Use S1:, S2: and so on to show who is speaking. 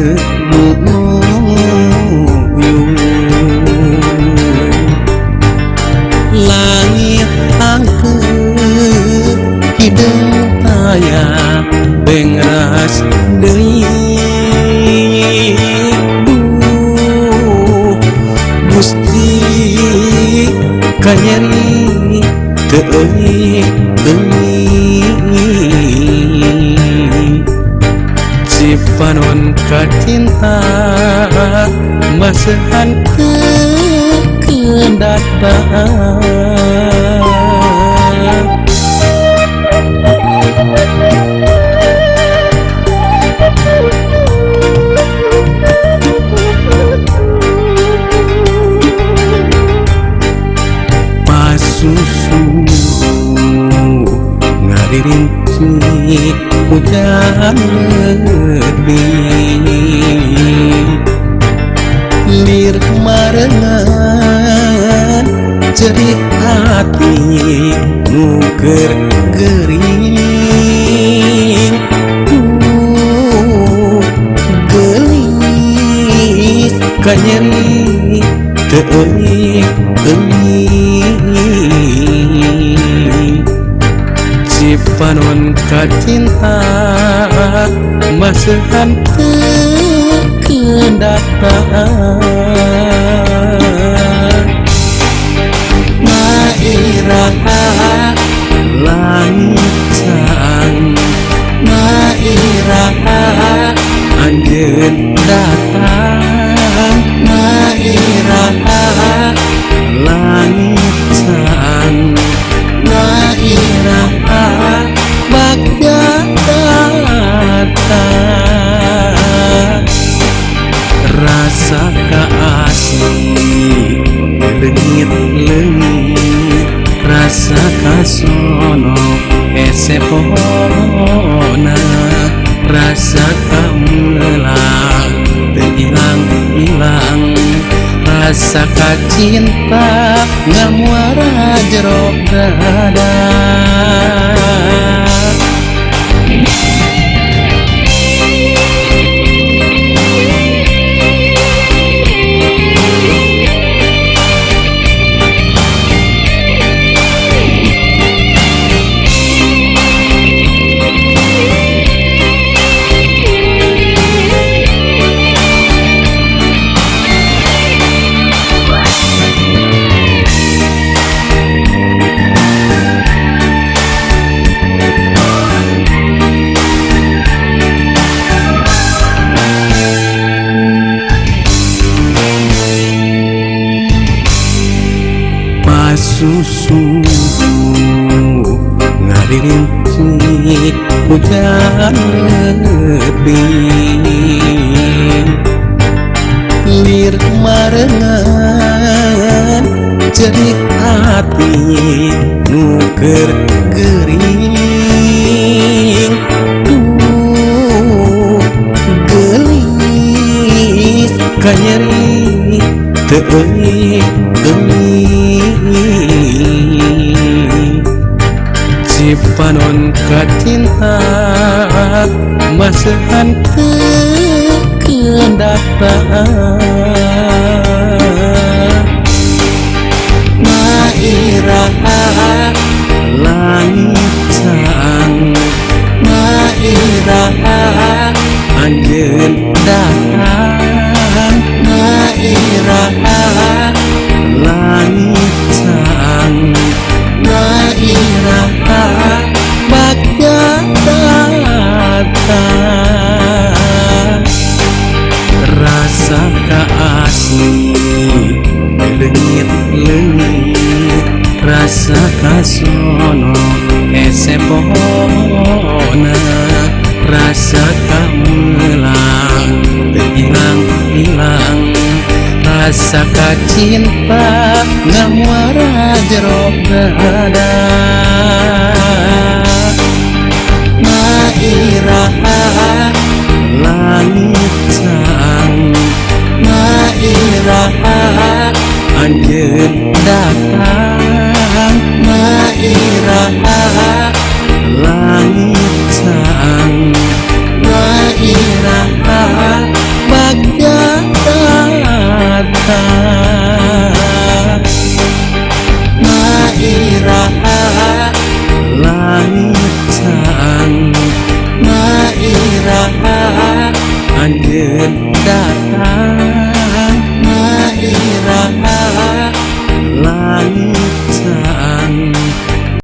S1: teu nguyung. Langit angkeuh hideung taya bengras deui. Duh Gusti kanyeri teu euy-euy. Cipanon kacinta maseuhan teu keundatang. Pasusu ngaririnci hujan leutik, lir marengan cerik hati nu keur gering. Duh geulis kanyeri teu euy-euy. Cipanon kacinta maseuhan teu keundatang. Mairaha langit caang, mairaha anjeun datang, mairaha langit caang, mairaha bagja datang. Rasa kaasih leungit-leungit, rasa kasono hese pohona, rasa kamelang teu ilang-ilang, rasa kacinta ngamuara jero dada. Pasusu ngaririnci hujan leutik, lir marengan cerik hati nu keur gering. Duh geulis kanyeri teu euy-euy. Cipanon kacinta maseuhan teu keundatang. Mairaha langit caang, mairaha anjeun datang, mairaha langit caang, mairaha bagja datang. Rasa kaasih leungit-leungit, rasa kasono hese pohona, rasa kamelang teu ilang-ilang, rasa kacinta ngamuara jero dada. Mairaha langit caang, mairaha anjeun datang, mairaha langit caang, mairaha Anjeun datang na iraha langit.